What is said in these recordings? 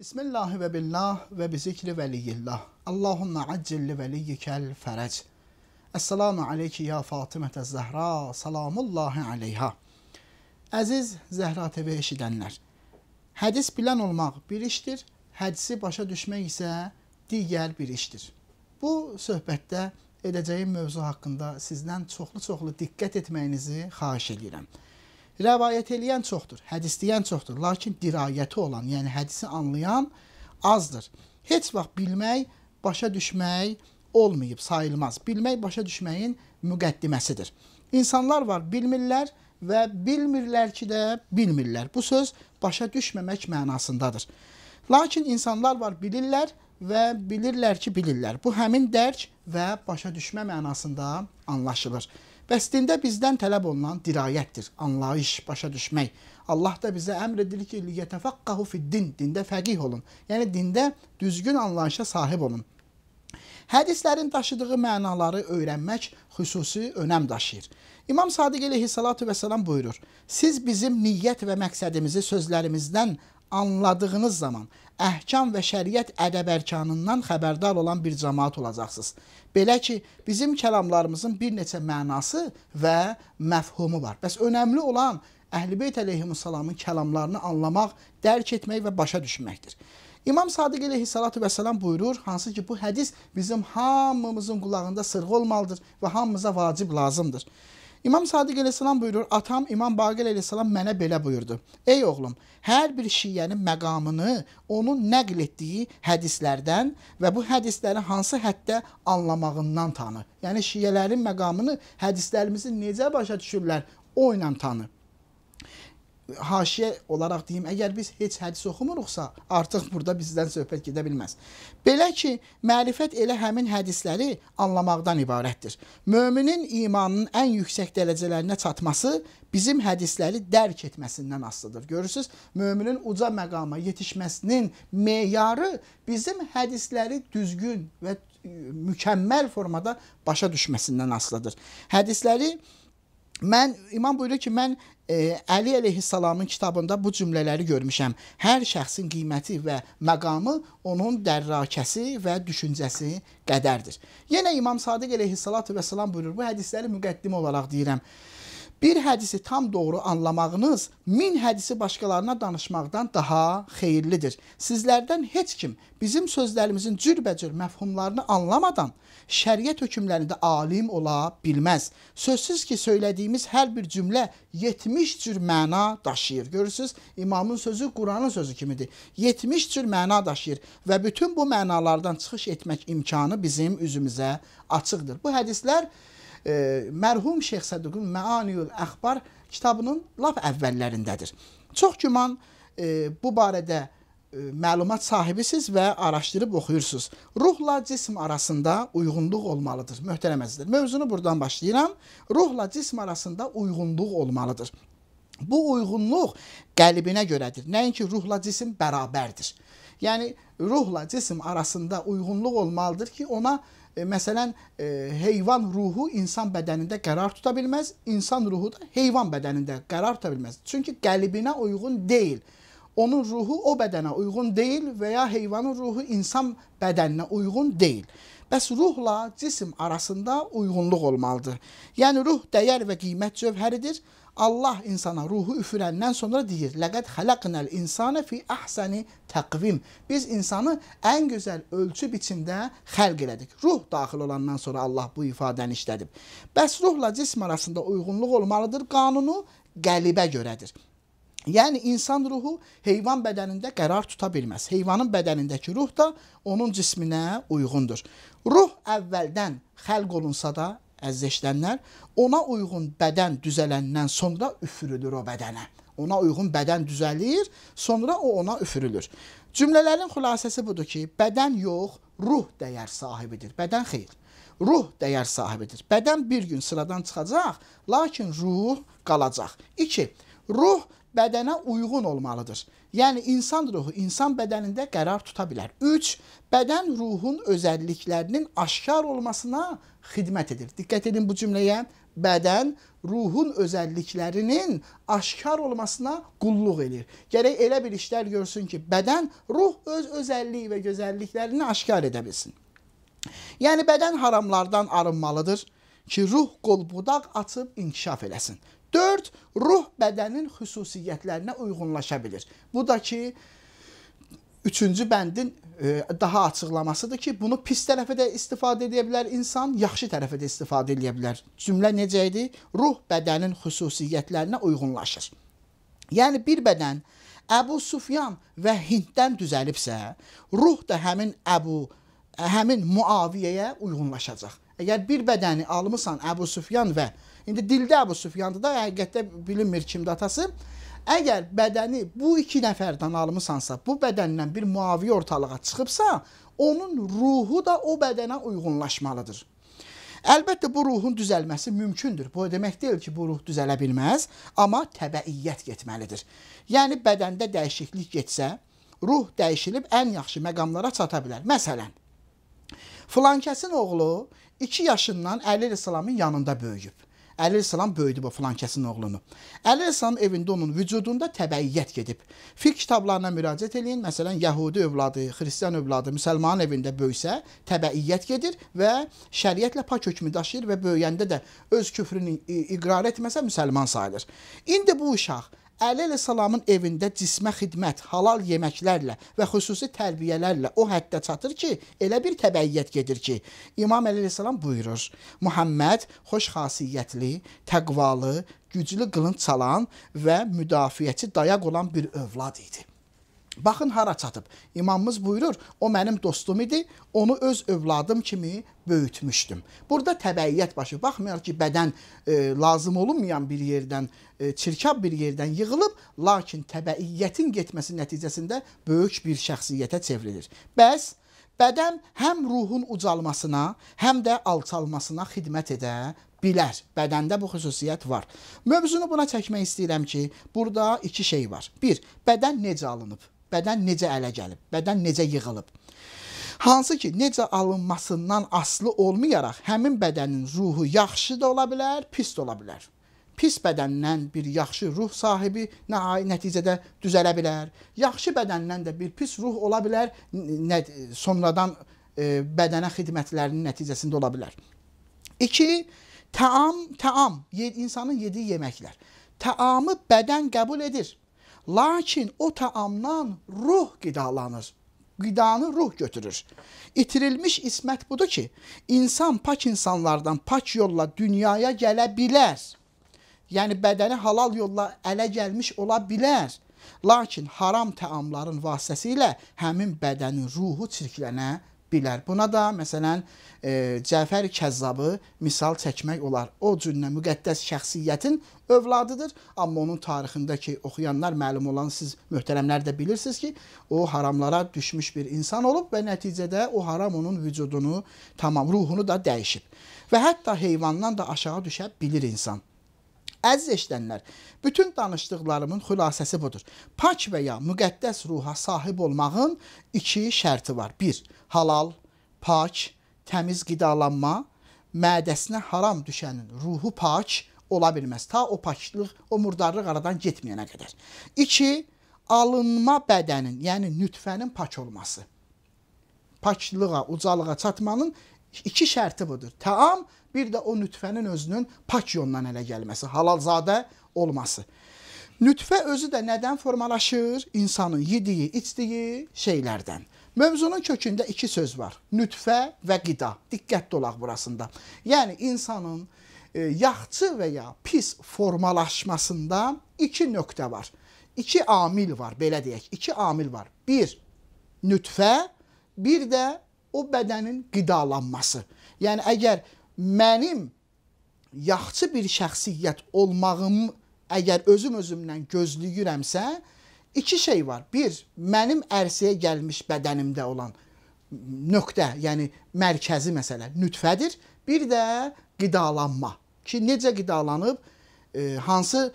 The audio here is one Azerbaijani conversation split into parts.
Bismillahi və billah və bi zikri vəliyyillah. Allahümmə accil li vəliyyikəl fərəc. Əssalamu aleyki ya Fatimətə Zəhra, salamullahi aleyha. Əziz Zəhra TV eşidənlər, hədis bilən olmaq bir işdir, hədisi başa düşmək isə digər bir işdir. Bu söhbətdə edəcəyim mövzu haqqında sizdən çoxlu-çoxlu diqqət etməyinizi xahiş edirəm. Rəvayət eləyən çoxdur, hədis deyən çoxdur, lakin dirayəti olan, yəni hədisi anlayan azdır. Heç vaxt bilmək, başa düşmək olmayıb, sayılmaz. Bilmək, başa düşməyin müqəddiməsidir. İnsanlar var, bilmirlər və bilmirlər ki də bilmirlər. Bu söz başa düşməmək mənasındadır. Lakin insanlar var, bilirlər və bilirlər ki, bilirlər. Bu həmin dərk və başa düşmə mənasında anlaşılır. Bəs dində bizdən tələb olunan dirayətdir, anlayış, başa düşmək. Allah da bizə əmr edir ki, liyetəfəqqəhu fiddin, dində fəqih olun. Yəni dində düzgün anlayışa sahib olun. Hədislərin daşıdığı mənaları öyrənmək xüsusi önəm daşıyır. İmam Sadiq əleyhissalatu vəssalam buyurur, siz bizim niyyət və məqsədimizi sözlərimizdən anladığınız zaman əhkam və şəriət ədəb ərkanından xəbərdar olan bir cəmaat olacaqsınız. Belə ki, bizim kəlamlarımızın bir neçə mənası və məfhumu var. Bəs önəmli olan Əhl-i Beyt əleyhimussalamın kəlamlarını anlamaq, dərk etmək və başa düşməkdir. İmam Sadiq əleyhissalatu vəssalam buyurur, hansı ki bu hədis bizim hamımızın qulağında sırğı olmalıdır və hamımıza vacib lazımdır. İmam Sadiq əleyhissalam buyurur, atam İmam Baqir əleyhissalam mənə belə buyurdu. Ey oğlum, hər bir şiənin məqamını onun nəql etdiyi hədislərdən və bu hədisləri hansı həddə anlamağından tanı. Yəni şiələrin məqamını hədislərimizi necə başa düşürlər, o ilə tanı. Haşiyə olaraq deyim, əgər biz heç hədis oxumuruqsa, artıq burada bizdən söhbət gedə bilməz. Belə ki, mərifət elə həmin hədisləri anlamaqdan ibarətdir. Möminin imanının ən yüksək dərəcələrinə çatması bizim hədisləri dərk etməsindən asılıdır. Görürsünüz, möminin uca məqama yetişməsinin meyarı bizim hədisləri düzgün və mükəmməl formada başa düşməsindən asılıdır. Hədisləri İmam buyurur ki, mən Əli əleyhissalamın kitabında bu cümlələri görmüşəm. Hər şəxsin qiyməti və məqamı onun dərrakəsi və düşüncəsi qədərdir. Yenə İmam Sadiq əleyhissalatu vəssalam buyurur, bu hədisləri müqəddimə olaraq deyirəm. Bir hədisi tam doğru anlamağınız 1000 hədisi başqalarına danışmaqdan daha xeyirlidir. Sizlərdən heç kim bizim sözlərimizin cürbəcür məfhumlarını anlamadan şəriət hökmlərində alim ola bilməz. Sözsüz ki, söylədiyimiz hər bir cümlə 70 cür məna daşıyır. Görürsünüz, imamın sözü Quranın sözü kimidir. 70 cür məna daşıyır və bütün bu mənalardan çıxış etmək imkanı bizim üzümüzə açıqdır. Bu hədislər mərhum Şeyx Səduqun Məaniül Əxbar kitabının lap əvvəllərindədir. Çox güman bu barədə məlumat sahibisiz və araşdırıb oxuyursunuz. Ruhla cism arasında uyğunluq olmalıdır. Möhtərəm əzizlər, mövzunu buradan başlayıram. Ruhla cism arasında uyğunluq olmalıdır. Bu uyğunluq qəlbinə görədir. Nəinki ruhla cisim bərabərdir. Yəni ruhla cisim arasında uyğunluq olmalıdır ki, ona məsələn, heyvan ruhu insan bədənində qərar tuta bilməz, insan ruhu da heyvan bədənində qərar tuta bilməz. Çünki qəlbinə uyğun deyil. Onun ruhu o bədənə uyğun deyil və ya heyvanın ruhu insan bədəninə uyğun deyil. Bəs ruhla cisim arasında uyğunluq olmalıdır. Yəni ruh dəyər və qiymət cövhəridir. Allah insana ruhu üfürəndən sonra deyir, Ləqəd xələqnəl insanə fi əhsəni təqvim. Biz insanı ən gözəl ölçü biçimdə xəlq elədik. Ruh daxil olandan sonra Allah bu ifadəni işlədib. Bəs ruhla cism arasında uyğunluq olmalıdır, qanunu qəlibə görədir. Yəni insan ruhu heyvan bədənində qərar tuta bilməz. Heyvanın bədənindəki ruh da onun cisminə uyğundur. Ruh əvvəldən xəlq olunsa da, əziz eşidənlər, ona uyğun bədən düzələndən sonra üfürülür o bədənə. Ona uyğun bədən düzəlir, sonra o ona üfürülür. Cümlələrin xülasəsi budur ki, bədən yox, ruh dəyər sahibidir. Bədən xeyr, ruh dəyər sahibidir. Bədən bir gün sıradan çıxacaq, lakin ruh qalacaq. 2. Ruh bədənə uyğun olmalıdır. Yəni, insan ruhu insan bədənində qərar tuta bilər. 3. Bədən ruhun özəlliklərinin aşkar olmasına xidmət edir. Diqqət edin bu cümləyə. Bədən ruhun özəlliklərinin aşkar olmasına qulluq edir. Gərək elə bir işlər görsün ki, bədən ruh öz özəlliyi və gözəlliklərini aşkar edə bilsin. Yəni, bədən haramlardan arınmalıdır ki, ruh qol budaq açıb inkişaf eləsin. 4. Ruh bədənin xüsusiyyətlərinə uyğunlaşa bilir. Bu da ki, üçüncü bəndin daha açıqlamasıdır ki, bunu pis tərəfə də istifadə edə bilər insan, yaxşı tərəfə də istifadə edə bilər. Cümlə necə idi? Ruh bədənin xüsusiyyətlərinə uyğunlaşır. Yəni, bir bədən Əbu Sufyan və Hinddən düzəlibsə, ruh da həmin Muaviyyəyə uyğunlaşacaq. Əgər bir bədəni almısan Əbu Sufyan və indi dildə Əbu Sufyandır da, həqiqətdə bilinmir kimdir atası. Əgər bədəni bu iki nəfərdən almısansa, bu bədəndən bir Muaviyə ortalığa çıxıbsa, onun ruhu da o bədənə uyğunlaşmalıdır. Əlbəttə, bu ruhun düzəlməsi mümkündür. Bu demək deyil ki, bu ruh düzələ bilməz, amma təbəiyyət getməlidir. Yəni, bədəndə dəyişiklik getsə, ruh dəyişilib ən yaxşı məqamlara çata bilər. Məsələn, filankəsin oğlu 2 yaşından Əli əleyhissalamın yanında böyüyüb. Əli əleyhissalam böyüdü bu filankəsin oğlunu. Əli əleyhissalam evində onun vücudunda təbəiyyət gedib. Fiqh kitablarına müraciət eləyin. Məsələn, Yəhudi övladı, Xristian övladı müsəlmanın evində böyüsə, təbəiyyət gedir və şəriətlə pak hökmü daşıyır və böyüyəndə də öz küfrünü iqrar etməsə müsəlman sayılır. İndi bu uşaq Əli əleyhissalamın evində cismə xidmət, halal yeməklərlə və xüsusi tərbiyələrlə o həddə çatır ki, elə bir təbəiyyət gedir ki, İmam Əli əleyhissalam buyurur, Muhammed xoş xasiyyətli, təqvalı, güclü qılınc çalan və müdafiəçi dayaq olan bir övlad idi. Baxın hara çatıb. İmamımız buyurur, o mənim dostum idi, onu öz övladım kimi böyütmüşdüm. Burada təbəiyyət başı. Baxmayaraq ki, bədən lazım olunmayan bir yerdən, çirkab bir yerdən yığılıb, lakin təbəiyyətin getməsi nəticəsində böyük bir şəxsiyyətə çevrilir. Bəs bədən həm ruhun ucalmasına, həm də alçalmasına xidmət edə bilər. Bədəndə bu xüsusiyyət var. Mövzunu buna çəkmək istəyirəm ki, burada iki şey var. Bir, bədən necə alınıb? Bədən necə ələ gəlib? Bədən necə yığılıb? Hansı ki, necə alınmasından asılı olmayaraq həmin bədənin ruhu yaxşı da ola bilər, pis də ola bilər. Pis bədəndən bir yaxşı ruh sahibi nəticədə düzələ bilər. Yaxşı bədəndən də bir pis ruh ola bilər, sonradan bədənə xidmətlərinin nəticəsində ola bilər. İki, təam, insanın yediyi yeməklər. Təamı bədən qəbul edir. Lakin o təamdan ruh qidalanır. Qidanı ruh götürür. İtirilmiş ismət budur ki, insan pak insanlardan pak yolla dünyaya gələ bilər. Yəni, bədəni halal yolla ələ gəlmiş ola bilər. Lakin haram təamların vasitəsilə həmin bədənin ruhu çirklənə bilər. Buna da, məsələn, Cəfər Kəzzabı misal çəkmək olar. O cürlə müqəddəs şəxsiyyətin övladıdır. Amma onun tarixində ki, oxuyanlar məlum olan siz möhtərəmlər də bilirsiniz ki, o haramlara düşmüş bir insan olub və nəticədə o haram onun vücudunu, tamam ruhunu da dəyişib. Və hətta heyvandan da aşağı düşə bilir insan. Əziz eşidənlər, bütün danışdıqlarımın xülasəsi budur. Pak və ya müqəddəs ruha sahib olmağın iki şərti var. Bir, halal, pak, təmiz qidalanma, mədəsinə haram düşənin ruhu pak ola bilməz. Ta o paklıq, o murdarlıq aradan getməyənə qədər. İki, alınma bədənin, yəni nütfənin pak olması. Paklığa, ucalığa çatmanın iki şərti budur. Təam, bir də o nütfənin özünün pak yoldan ələ gəlməsi, halalzadə olması. Nütfə özü də nədən formalaşır? İnsanın yediyi, içdiyi şeylərdən. Mövzunun kökündə iki söz var. Nütfə və qida. Diqqətli olaq burasında. Yəni, insanın yaxçı və ya pis formalaşmasında iki nöqtə var. İki amil var, belə deyək. İki amil var. Bir, nütfə, bir də o bədənin qidalanması. Yəni, əgər mənim yaxçı bir şəxsiyyət olmağım, əgər özüm özümdən gözləyirəmsə, iki şey var. Bir, mənim ərsəyə gəlmiş bədənimdə olan nöqtə, yəni mərkəzi məsələ nütfədir. Bir də qidalanma. Ki, necə qidalanıb, hansı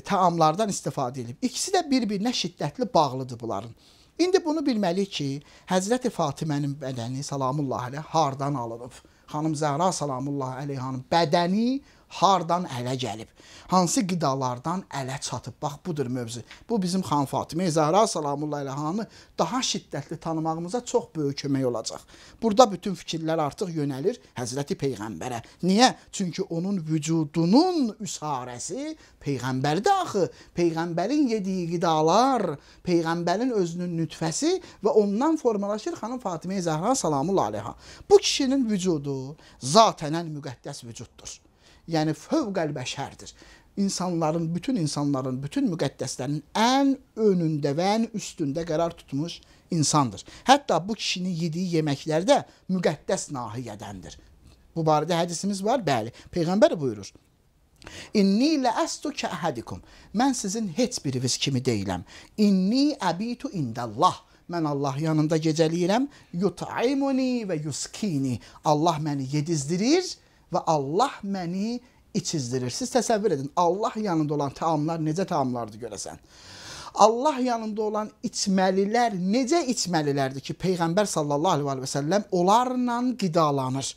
təamlardan istifadə edib. İkisi də bir-birinə şiddətli bağlıdır bunların. İndi bunu bilməliyik ki, Həzrəti Fatimənin bədəni salamullah əleyh hardan alınıb? Xanım Zəhra salamullah əleyhanın bədəni hardan ələ gəlib? Hansı qidalardan ələ çatıb? Bax, budur mövzu. Bu bizim xanım Fatimə Zəhra salamullah əleyhanı daha şiddətli tanımağımıza çox böyük kömək olacaq. Burada bütün fikirlər artıq yönəlir Həzrəti Peyğəmbərə. Niyə? Çünki onun vücudunun üsarəsi Peyğəmbərdə axı. Peyğəmbərin yediyi qidalar, Peyğəmbərin özünün nütfəsi və ondan formalaşır xanım Fatimə Zəhra salamullah əleyha. Bu kişinin vücudu zatənən müqəddəs vücuddur. Yəni fövqəl bəşərdir. İnsanların, bütün insanların, bütün müqəddəslərin ən önündə və ən üstündə qərar tutmuş insandır. Hətta bu kişinin yediyi yeməklər də müqəddəs nahiyyədəndir. Bu barədə hədisimiz var, bəli. Peyğəmbər buyurur. İnni ləəstu kəəhədikum. Mən sizin heç biriniz kimi deyiləm. İnni əbitu indəllah. Mən Allah yanında gecəliyirəm. Yut'imuni və yuskini. Allah məni yedizdirir və Allah məni içizdirir. Siz təsəvvür edin, Allah yanında olan təamlar necə təamlardır görəsən? Allah yanında olan içməlilər necə içməlilərdir ki, Peyğəmbər sallallahu aleyhi və səlləm onlarla qidalanır.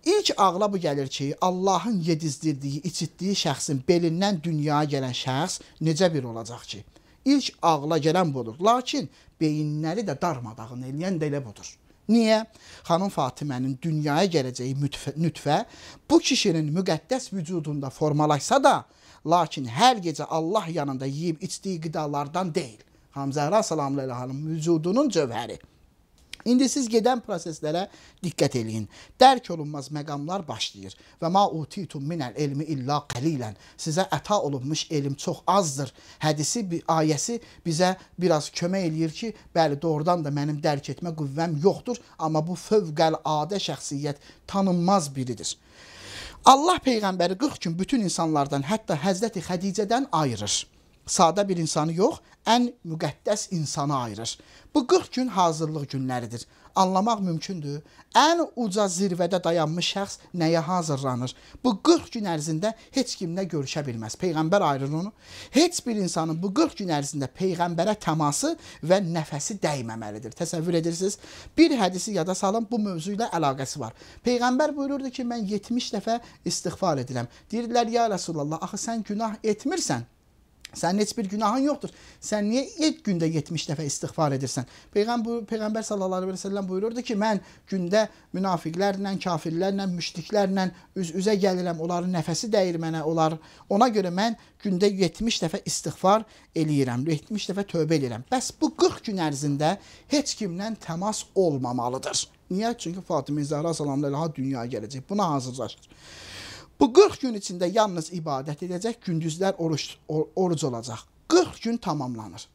İlk ağla bu gəlir ki, Allahın yedizdirdiyi, içitdiyi şəxsin belindən dünyaya gələn şəxs necə bir olacaq ki? İlk ağla gələn budur. Lakin beyinləri də darmadağın eləyən də elə budur. Niyə? Xanım Fatimənin dünyaya gələcəyi nütfə bu kişinin müqəddəs vücudunda formalaşsa da, lakin hər gecə Allah yanında yeyib içdiyi qidalardan deyil. Xanım Zəhra salamlı əleyhanın vücudunun cövhəri. İndi siz gedən proseslərə diqqət eləyin. Dərk olunmaz məqamlar başlayır. Və ma utitum minəl elmi illa qəlilən. Sizə əta olunmuş elm çox azdır. Hədisi, ayəsi bizə biraz kömək eləyir ki, bəli, doğrudan da mənim dərk etmə qüvvəm yoxdur, amma bu fövqəladə şəxsiyyət tanınmaz biridir. Allah Peyğəmbəri 40 gün bütün insanlardan, hətta Həzrəti Xədicədən ayırır. Sadə bir insanı yox, ən müqəddəs insanı ayırır. Bu 40 gün hazırlıq günləridir. Anlamaq mümkündür. Ən uca zirvədə dayanmış şəxs nəyə hazırlanır? Bu 40 gün ərzində heç kimlə görüşə bilməz. Peyğəmbər ayırır onu. Heç bir insanın bu 40 gün ərzində Peyğəmbərə təması və nəfəsi dəyməməlidir. Təsəvvür edirsiniz. Bir hədisi yada salın, bu mövzu ilə əlaqəsi var. Peyğəmbər buyururdu ki, mən 70 dəfə istiğfar edirəm. Deyirdilər, ya Rəsulallah, axı sən günah etmirsən. Sənin heç bir günahın yoxdur. Sən niyə ilk gündə 70 dəfə istiğfar edirsən? Peyğəmbər sallallahu əleyhi və səlləm buyururdu ki, mən gündə münafiqlərlə, kafirlərlə, müşriklərlə üz-üzə gəlirəm, onların nəfəsi dəyir mənə, ona görə mən gündə 70 dəfə istiğfar eləyirəm, 70 dəfə tövbə eləyirəm. Bəs bu 40 gün ərzində heç kimlə təmas olmamalıdır. Niyə? Çünki Fatimə Zəhra salamlı əleyha dünyaya gələcək. Buna hazırlaşır. Bu 40 gün içində yalnız ibadət edəcək, gündüzlər oruc olacaq. 40 gün tamamlanır.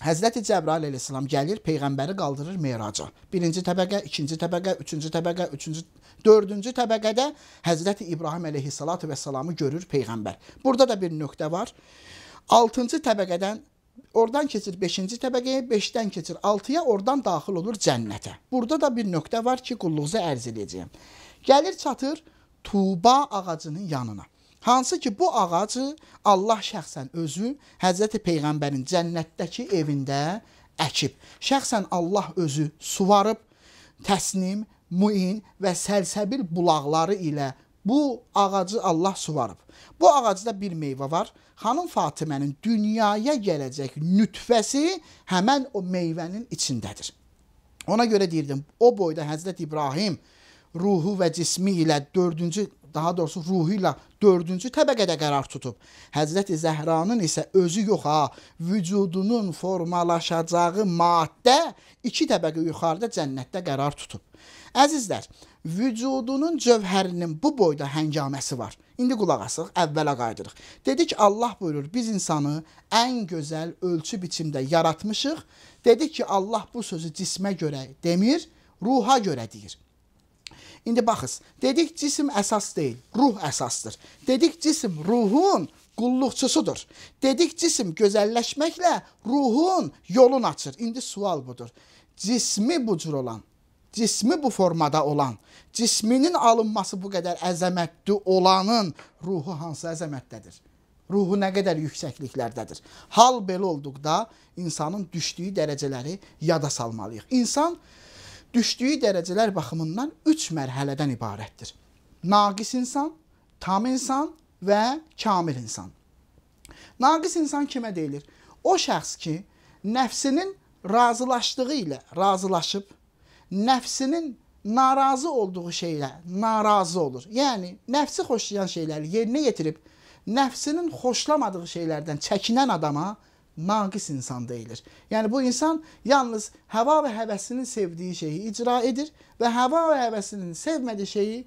Həzrəti Cəbrail əleyhissalam gəlir, Peyğəmbəri qaldırır meraca. Birinci təbəqə, ikinci təbəqə, üçüncü təbəqə, üçüncü, dördüncü təbəqədə Həzrəti İbrahim əleyhissalatu vəssalamı görür Peyğəmbər. Burada da bir nöqtə var. Altıncı təbəqədən oradan keçir 5-ci təbəqəyə, 5-dən keçir 6-ya, oradan daxil olur cənnətə. Burada da bir nöqtə var ki, qulluğuza ərz eləyəcəyəm. Gəlir çatır Tuba ağacının yanına. Hansı ki bu ağacı Allah şəxsən özü Həzrəti Peyğəmbərin cənnətdəki evində əkib. Şəxsən Allah özü suvarıb, təsnim, muin və səlsəbil bulaqları ilə bu ağacı Allah suvarıb. Bu ağacda bir meyvə var. Xanım Fatimənin dünyaya gələcək nütfəsi həmən o meyvənin içindədir. Ona görə deyirdim, o boyda Həzrəti İbrahim ruhu və cismi ilə dördüncü, daha doğrusu ruhu ilə dördüncü təbəqədə qərar tutub. Həzrəti Zəhranın isə özü yox ha, vücudunun formalaşacağı maddə iki təbəqə yuxarıda cənnətdə qərar tutub. Əzizlər, vücudunun cövhərinin bu boyda həngaməsi var. İndi qulaq asıq, əvvələ qayıdırıq. Dedik, Allah buyurur, biz insanı ən gözəl ölçü biçimdə yaratmışıq. Dedik ki, Allah bu sözü cismə görə demir, ruha görə deyir. İndi baxız, dedik cisim əsas deyil, ruh əsasdır. Dedik cisim ruhun qulluqçusudur. Dedik cisim gözəlləşməklə ruhun yolunu açır. İndi sual budur. Cismi bu cür olan, cismi bu formada olan, cisminin alınması bu qədər əzəmətli olanın ruhu hansı əzəmətdədir? Ruhu nə qədər yüksəkliklərdədir. Hal belə olduqda insanın düşdüyü dərəcələri yada salmalıyıq. İnsan düşdüyü dərəcələr baxımından 3 mərhələdən ibarətdir. Naqis insan, tam insan və kamil insan. Naqis insan kimə deyilir? O şəxs ki, nəfsinin razılaşdığı ilə razılaşıb, nəfsinin narazı olduğu şeylə narazı olur. Yəni, nəfsi xoşlayan şeyləri yerinə yetirib, nəfsinin xoşlamadığı şeylərdən çəkinən adama naqis insan deyilir. Yəni, bu insan yalnız həva və həvəsinin sevdiyi şeyi icra edir və həva və həvəsinin sevmədiyi şeyi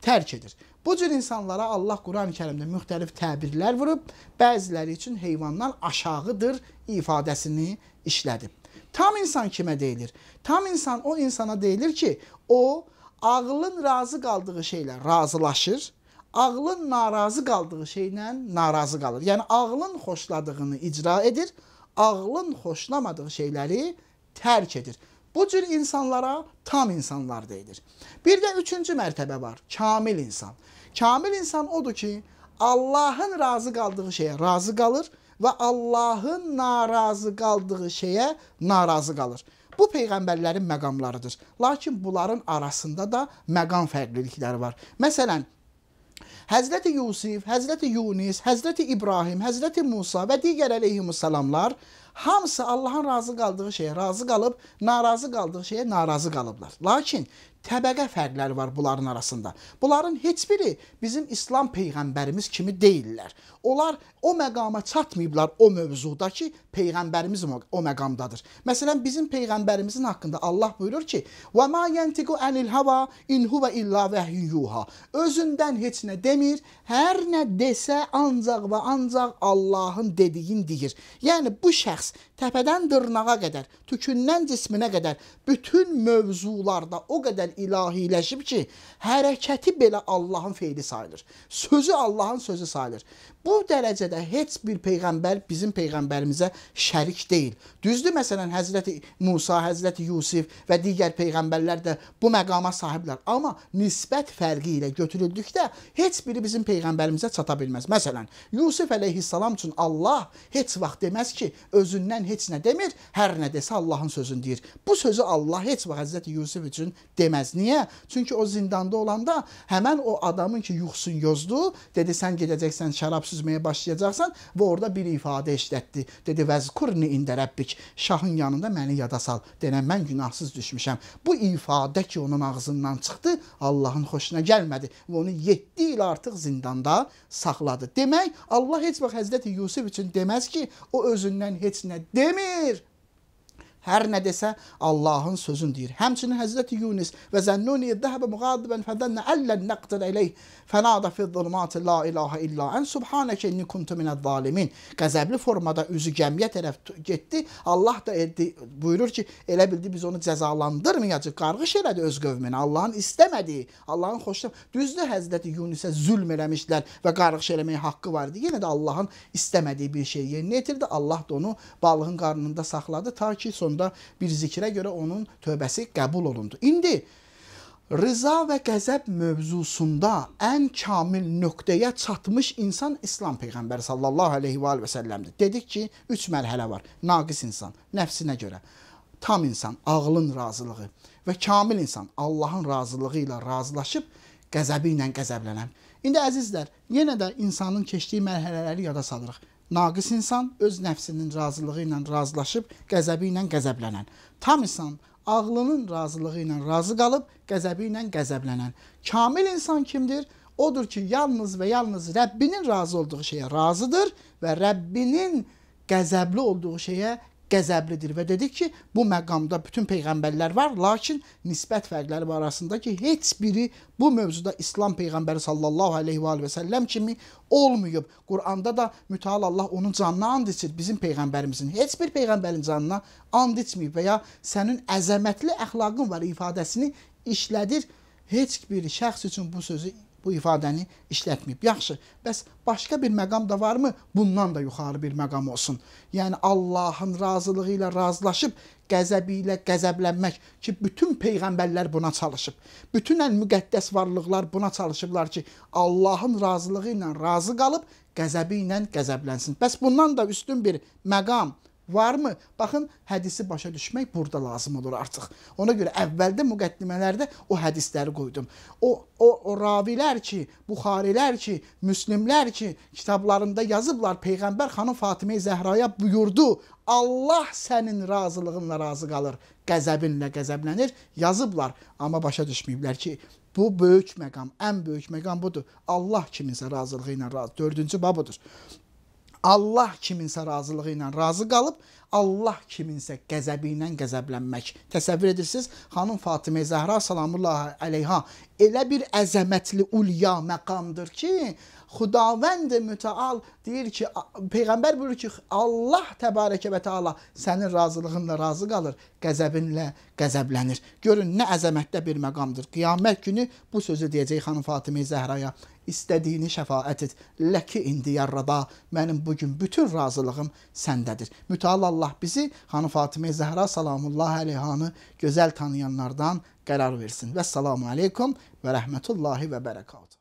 tərk edir. Bu cür insanlara Allah Quran-ı Kərimdə müxtəlif təbirlər vurub, bəziləri üçün heyvandan aşağıdır ifadəsini işlədib. Tam insan kimə deyilir? Tam insan o insana deyilir ki, o ağlın razı qaldığı şeylə razılaşır, ağlın narazı qaldığı şeylə narazı qalır. Yəni, ağlın xoşladığını icra edir, ağlın xoşlamadığı şeyləri tərk edir. Bu cür insanlara tam insanlar deyilir. Bir də üçüncü mərtəbə var, kamil insan. Kamil insan odur ki, Allahın razı qaldığı şeyə razı qalır və Allahın narazı qaldığı şeyə narazı qalır. Bu peyğəmbərlərin məqamlarıdır. Lakin bunların arasında da məqam fərqlilikləri var. Məsələn, Həzrəti Yusif, Həzrəti Yunis, Həzrəti İbrahim, Həzrəti Musa və digər əleyhimussalamlar hamısı Allahın razı qaldığı şeyə razı qalıb, narazı qaldığı şeyə narazı qalıblar. Lakin təbəqə fərqləri var bunların arasında. Bunların heç biri bizim İslam peyğəmbərimiz kimi deyillər. Onlar o məqama çatmayıblar o mövzuda ki, peyğəmbərimiz o məqamdadır. Məsələn, bizim peyğəmbərimizin haqqında Allah buyurur ki, "Və ma yentiqu anil hava in huve illa vehyun yuha." Özündən heç nə demir, hər nə desə ancaq və ancaq Allahın dediyini deyir. Yəni bu şəxs təpədən dırnağa qədər, tükündən cisminə qədər bütün mövzularda o qədər ilahiləşib ki, hərəkəti belə Allahın feili sayılır. Sözü Allahın sözü sayılır. Bu dərəcədə heç bir peyğəmbər bizim peyğəmbərimizə şərik deyil. Düzdür, məsələn, Həzrəti Musa, Həzrəti Yusif və digər peyğəmbərlər də bu məqama sahiblər. Amma nisbət fərqi ilə götürüldükdə heç biri bizim peyğəmbərimizə çata bilməz. Məsələn, Yusif əleyhissalam üçün Allah heç vaxt deməz ki, özündən heç nə demir, hər nə desə Allahın sözünü deyir. Bu sözü Allah heç vaxt Həzrəti Yusif üçün deməz. Niyə? Çünki o zindanda olanda həmən o adamın ki, yuxusun yozdu, dedi, sən gedəcəksən, şərab süzməyə başlayacaqsan və orada bir ifadə işlətdi. Dedi, vəzkurni ində rəbbik, şahın yanında məni yada sal. Denən, mən günahsız düşmüşəm. Bu ifadə ki, onun ağzından çıxdı, Allahın xoşuna gəlmədi və onu 7 il artıq zindanda saxladı. Demək, Allah heç vaxt Həzrəti Yusif üçün deməz ki, o özündən heç nə demir. Hər nə desə Allahın sözünü deyir. Həmçinin Həzrəti Yunis və zənnuni zəhəbə müğadiban fəzənnə əllə nəqdir eleyh fənada fiz-zulumati la ilahe illa en subhaneke inni kuntu minəz-zalimin. Qəzəbli formada üzü gəmiyə tərəf getdi. Allah da buyurur ki, elə bildi biz onu cəzalandırmayacaq. Qarğış elədi öz qövminə. Allahın istəmədiyi, Allahın xoşuna. Düzdür, Həzrəti Yunisə zülm eləmişlər və qarğış eləməyə haqqı var idi. Yenə də Allahın istəmədiyi bir şey yerinə yetirdi. Allah da onu balığın qarnında saxladı ta ki sonda bir zikrə görə onun tövbəsi qəbul olundu. İndi rıza və qəzəb mövzusunda ən kamil nöqtəyə çatmış insan İslam Peyğəmbəri sallallahu aleyhi və səlləmdir. Dedik ki, 3 mərhələ var. Naqis insan, nəfsinə görə, tam insan, ağlın razılığı və kamil insan, Allahın razılığı ilə razılaşıb qəzəbi ilə qəzəblənən. İndi əzizlər, yenə də insanın keçdiyi mərhələləri yada salırıq. Naqis insan öz nəfsinin razılığı ilə razılaşıb, qəzəbi ilə qəzəblənən. Tam insan ağlının razılığı ilə razı qalıb, qəzəbi ilə qəzəblənən. Kamil insan kimdir? Odur ki, yalnız və yalnız Rəbbinin razı olduğu şeyə razıdır və Rəbbinin qəzəbli olduğu şeyə qəzəblidir. Və dedik ki, bu məqamda bütün peyğəmbərlər var, lakin nisbət fərqləri var arasında ki, heç biri bu mövzuda İslam Peyğəmbəri sallallahu aleyhi və səlləm kimi olmayıb. Quranda da mütəal Allah onun canına and içir, bizim peyğəmbərimizin. Heç bir peyğəmbərin canına and içməyib və ya sənin əzəmətli əxlaqın var ifadəsini işlədir. Heç bir şəxs üçün bu sözü Bu ifadəni işlətməyib. Yaxşı, bəs başqa bir məqam da varmı? Bundan da yuxarı bir məqam olsun. Yəni Allahın razılığı ilə razılaşıb, qəzəbi ilə qəzəblənmək ki, bütün peyğəmbərlər buna çalışıb. Bütün ən müqəddəs varlıqlar buna çalışıblar ki, Allahın razılığı ilə razı qalıb, qəzəbi ilə qəzəblənsin. Bəs bundan da üstün bir məqam varmı? Baxın, hədisi başa düşmək burada lazım olur artıq. Ona görə əvvəldə müqəddimələrdə o hədisləri qoydum. O ravilər ki, Buxarilər ki, Müslimlər ki, kitablarında yazıblar, Peyğəmbər xanım Fatimə Zəhraya buyurdu, Allah sənin razılığınla razı qalır, qəzəbinlə qəzəblənir, yazıblar. Amma başa düşməyiblər ki, bu böyük məqam, ən böyük məqam budur. Allah kiminsə razılığı ilə razı. Dördüncü bab budur. Allah kiminsə razılığı ilə razı qalıb, Allah kiminsə qəzəbi ilə qəzəblənmək. Təsəvvür edirsiniz, xanım Fatimə Zəhra salamullahi əleyha elə bir əzəmətli ulya məqamdır ki, Xudavənd mütəal deyir ki, Peyğəmbər buyurur ki, Allah təbarəkə və təala sənin razılığınla razı qalır, qəzəbinlə qəzəblənir. Görün, nə əzəmətdə bir məqamdır. Qiyamət günü bu sözü deyəcək xanım Fatimə Zəhraya, istədiyini şəfaət et. Ləki indi yarrada, mənim bugün bütün razılığım səndədir. Mütəal Allah bizi xanım Fatimə Zəhra salamullahi əleyhanı gözəl tanıyanlardan qərar versin. Vəssalamu aleykum və rəhmətullahi və bərəkatuhu.